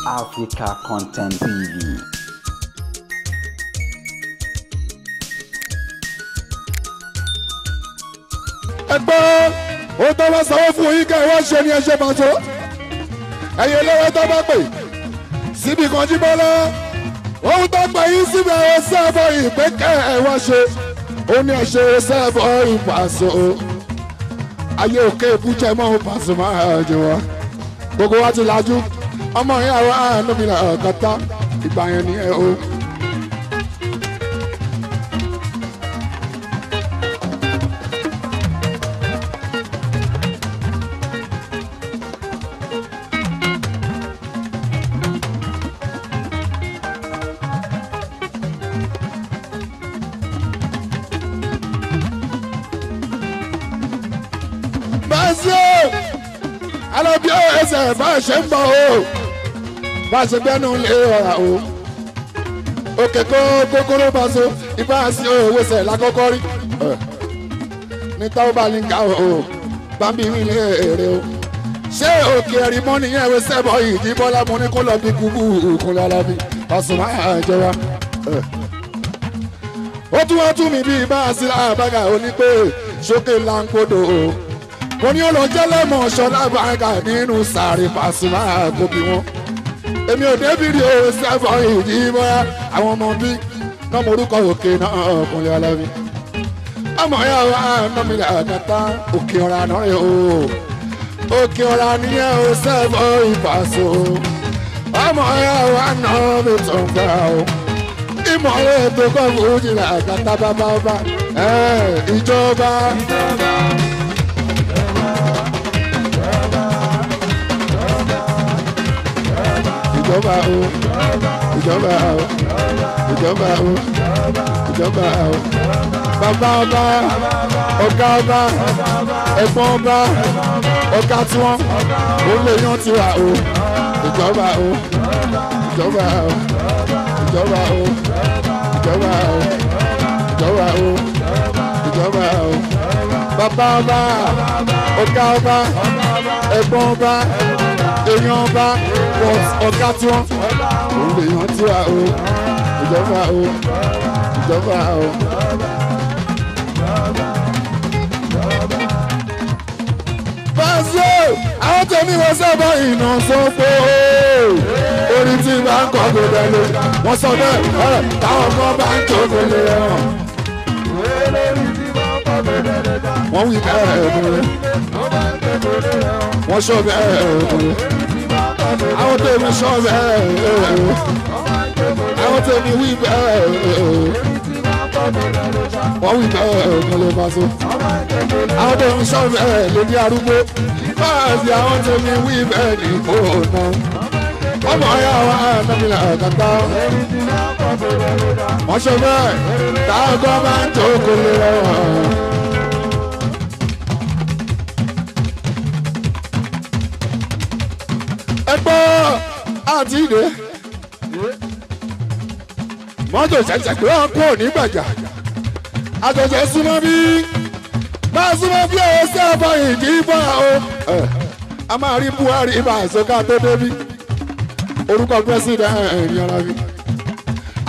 Africa Content TV. Ẹgbẹ́ ó tó bá sanwó fún yín kẹ́ ẹ wá ṣe ni ẹ ṣe máa tó ẹ̀yin olówó tó bá pè síbi kan jí bọ́lá ohun tó pè yín síbi àwọn sẹ́ẹ̀bọ̀ ìpè kẹ́ ẹ wá ṣe ó ní ẹ ṣe sẹ́ẹ̀bọ̀ ìpàṣọ ayé òkè ìbújẹ mọ́ pàṣẹ máa jẹ wá gbogbo wa ti lajú ọmọ yẹn àwọn àánúmìnà kàtá ìgbà yẹn ni ẹ o. Alábí ẹsẹ̀ bá ṣe ń bọ̀ o bá ṣe gbẹ́nu lé ọ̀rà o òkè kó kókóró bá so ibà sí owó ṣẹ̀ lákọ́kọ́ rí ní táwọn bá ní ká o bá ń bí mi lé èrè o ṣé òkè ẹ̀rí mọ́ nìyẹn ẹ̀wẹ̀ sẹ́bọ̀ ìdí bọ́lá mo ní kó lọ bí kúkú òkun lálábí ọ̀sùn máa jẹ wá. Ó tún wá tún mi bí bá a sí láàbàgà ó ní pé sókè láńkódò o mo ní olùjẹ́ lẹ́mọ̀ ṣọlá bàgà nínú sàárè Pasuma kò bí wọn. Èmi ò débi rí o sẹ́fọ̀ ìdí bóyá àwọn ọmọ bí náà mo orúkọ òkè náà ọkùnrin ọlọ́bí. Ọmọ yà wá nọ́mìlà kàtà òkè ọ̀rà náà rẹ̀ o. Òkè ọ̀rà nìyẹn o sẹ́fọ̀ ìfàṣọ. Ọmọ yà wá náà mi tó ń gbà o. Ìmọ̀lẹ́ tó kọ́ fún jìnnà kàtà bàbá bá ìjọba. Ìjọba o, ìjọba o, ìjọba o, ìjọba o. Bàbá ọba, ọ̀gá ọba, ẹ̀gbọ́n ọba, ọ̀gá tiwọn, ó lè yan tiwa o. Ìjọba o, ìjọba o, ìjọba o, ìjọba o, ìjọba o, ìjọba o. Bàbá ọba, ọ̀gá ọba, ẹ̀gbọ́n ọba, èèyàn ọba, ọ̀gá tí wọ́n òun lè yan tí wa o, ìjọba o, ìjọba o. Pàṣẹ àwọn tèmi wọ́n sábà iná sọ pé orí tí bá ń kọ́ gbọdọ̀ lé wọ́n sọ bẹ́ẹ̀ táwọn kan bá ń jókòó lé wọn. Wọ́n wí bẹ́ẹ̀ kúnlẹ̀ wọ́n sọ bẹ́ẹ̀ kúnlẹ̀ àwọn tèmi sọ bẹ́ẹ̀ àwọn tèmi wí bẹ́ẹ̀ wọ́n wí bẹ́ẹ̀ kúnlẹ̀ Paso àwọn tèmi sọ bẹ́ẹ̀ lórí arúgbó báàsì àwọn tèmi wí bẹ́ẹ̀ ní kò ná ọmọ ya wa nàmìlà kàtà wọ́n sọ bẹ́ẹ̀ táwọn máa ń jókòó lé wọn. Ẹgbọ́ àti ìdè mọ́tò ṣẹ̀ṣẹ̀ pé wọ́n kúrò ní gbàjà àjọṣe súnmọ́ bí bá súnmọ́ bí ó sábà ìdí bá o a máa rí Buhari ibà àṣọká tó débí orúkọ president ní ọ̀rọ̀ mi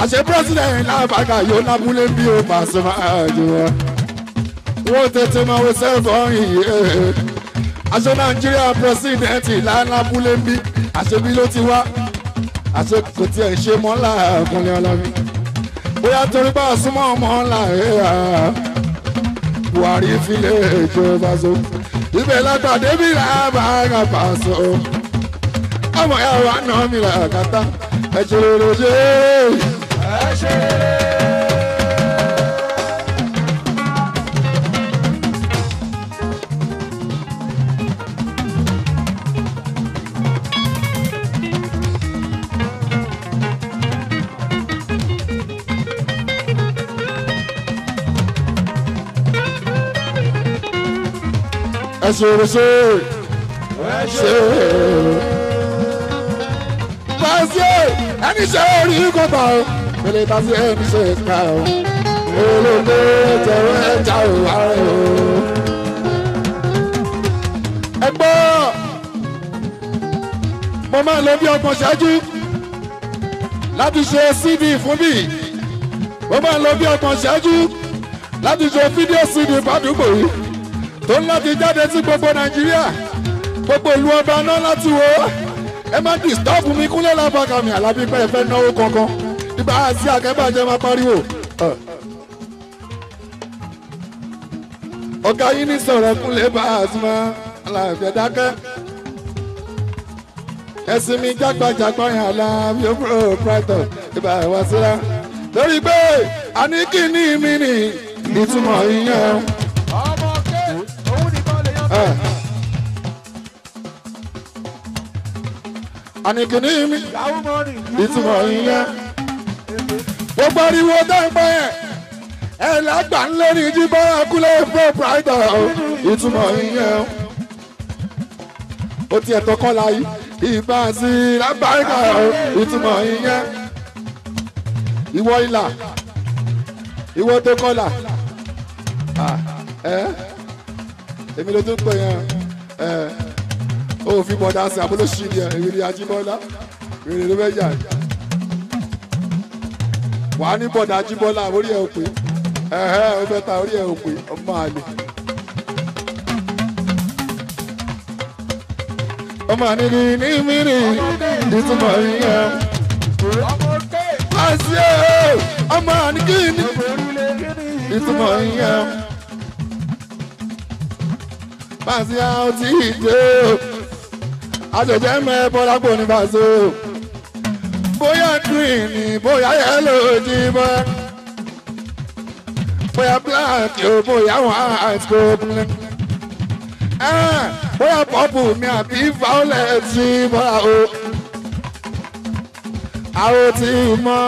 àṣẹ president lábàgà yóò lábúlé bí ó bá súnmọ́ àjò wọn wọ́n tètè máa wọ sẹ́fọ̀ yìí àṣẹ Nàìjíríà president lálábúlé ń bí àṣẹ bí ló ti wá àṣẹ kò tiẹ̀ ṣe mọ́ láàkúnlẹ̀ ọlọ́mi bóyá torí bá a súnmọ́ ọmọ ńlá ẹ̀yà Buhari filẹ̀ ìjọba so ibẹ̀ lágbàdé bí làbàgà Paso ọmọ ya wà náà mi là kàtà ẹ ṣe rere ṣe é ṣe rere. Ẹ ṣe ṣe ṣe Pàṣẹ ẹni ṣe orí kọta o pèlè pàṣẹ ẹni ṣe ká o olóko tẹwé ẹja o ààrẹ o. Ẹ gbọ́ Mo máa lo bí ọgbọ̀n ṣáájú láti ṣe CD fún bí. Mo máa lo bí ọgbọ̀n ṣáájú láti ṣe fídíò CD fàdúgbò yìí tó ń láti jáde sí gbogbo Nàìjíríà, gbogbo ìlú ọba náà láti wò ó. Ẹ má disturb mi Kúnlé Lábàkà mi Àlàbí pé ẹ fẹ́ náwó kankan. Ìgbà àti àkẹ́bàjẹ́ máa pariwo. Ọ̀gá yín ní sọ̀rọ̀ Kúnlé Pasuma Àlàbí dákẹ́. Ẹ̀sìn mi jágbajàgba yẹn Àlàbí proprietor ìbá wa síra. Torí pé àní kí ni mi ní ìtumọ̀ ìyẹn. Ọmọ ké òun nìkan lè yan. Àní kí ni mi ìtumọ̀ ìyẹn. Gbogbo ariwo dáńpẹ́ yẹn ẹ lágbà ń lórí Jíbọ́lá Kúnlé proprietor ìtumọ̀ ìyẹn. Ó tiẹ̀ tọkọ́ la yìí ìbá sí lábáríkà ìtumọ̀ ìyẹn. Ìwọ ìlà ìwọ tó kọlà èmi ló tún pè yẹn ó fi bọ̀dá sí abúlóṣì ni èmi ni Ajíbọ́lá èrè ló fẹ́ yà wà á ní bọ̀dá Ajíbọ́lá orí ẹ̀ ò pé ó fẹ́ ta orí ẹ̀ ò pé ọmọ àlè. Ọmọ àníní ní mírì ìtumọ̀ ìyẹn. Àṣẹ ọmọ àníkí ní ìtumọ̀ ìyẹn. Pàṣẹ àwọn tí ì dé o, àṣẹjẹ mẹ́ bọ́lá kò ní pàṣẹ o. Bóyá green ni bóyá yellow jí bọ́. Bóyá black o bóyá white kò kúnlẹ̀. Bóyá purple mi àbí violet jí bọ́lá o. Àwọn tí mọ̀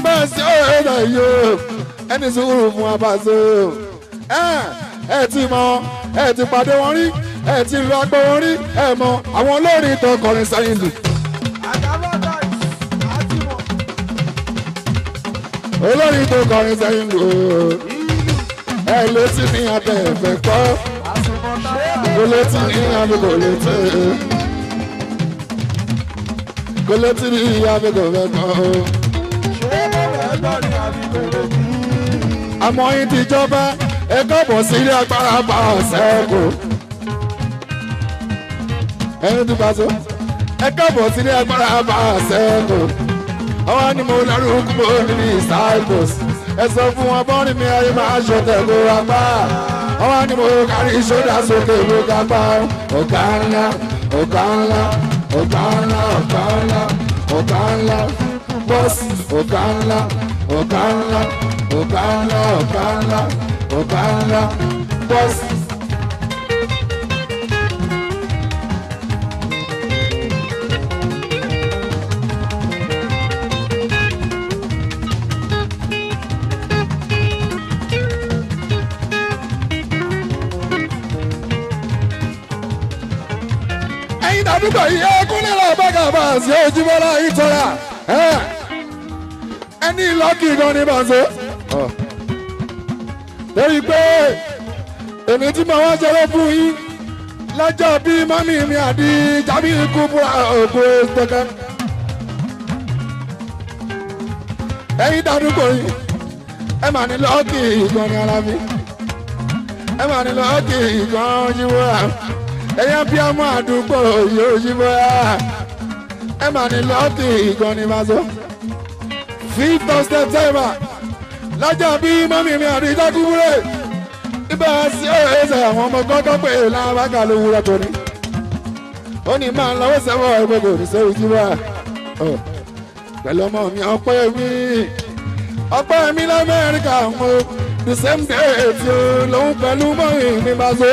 bẹ́ẹ̀ sí ọ̀rẹ́ yóò ẹni sùúrù fún abàṣọ. Ẹ ti mọ̀ ẹ ti pàdé wọn rí ẹ ti lu agbó wọn rí ẹ mọ̀ àwọn olórin tó kọrin sẹ́yìn lù. Olórin tó kọrin sẹ́yìn lù ẹ létí ní abẹ́ ẹ̀fẹ̀ kọ́ kò létí ní abẹ́ kò létí kò létí ní abẹ́ kò fẹ́ kọ́. Àmọ́ yín ti jọba ẹ káàbọ̀ sí ilé agbára bá ọ̀sẹ̀ kù. Ẹni tó bá so ẹ káàbọ̀ sí ilé agbára bá ọ̀sẹ̀ kù. Àwọn ni mo lárúkú mo ní disciples. Ẹ sọ fún wọn bọ́rin mi ayé máa ṣọ̀tẹ̀ kó wa pa. Àwọn ni mo kárí sódà sókè mo ká pa. Ọ̀gá ńlá ọ̀gá ńlá ọ̀gá ńlá ọ̀gá ńlá ọ̀gá ńlá bọ́ọ̀sì ọ̀gá ńlá ọ̀gá ńlá ọ̀gá ńlá ọ̀gá ńlá ọ̀gá ńlá bọ́ọ̀sì. Ẹ̀yin àdúgbò yìí ẹ Kúnlé Lábàkà Pàṣẹ Ojúbọ́lá ìtọ́ra ẹni lọ́kì gan ni Pàṣẹ. Torí pé èmi tí mo wá ṣeré fún yín lọ́jọ́ bí mọ́mí mi àti jábí ikú fúra òkú tẹ́kẹ́. Ẹ̀yin àdúgbò yìí ẹ mà ní lọ́kì gan ni ara mi ẹ mà ní lọ́kì gan Jíbọ́lá. Ẹ̀yà bí ọmọ àdúgbò yóò Jíbọ́lá ẹ mà ní lọ́ọ̀kì ìgan ni Pàṣẹ. 5th of September lọ́jọ́ bí mọ́mí mi àti ìjákúwúrẹ́ ibà sí ẹ̀ẹ́sẹ̀ àwọn ọmọ kọ́kọ́ pé Lábàkà ló wúrọ̀ tó ní. Ó ní máa ń lọ́wọ́ sẹ́wọ́ ẹgbẹ́ kò ní sẹ́wọ́ Jíbọ́lá pẹ̀lú ọmọ mi ọpẹ́ mi l'Amẹ́ríkà mo the same day tí ó lòun pẹ̀lú mọ́mí mi Pàṣẹ.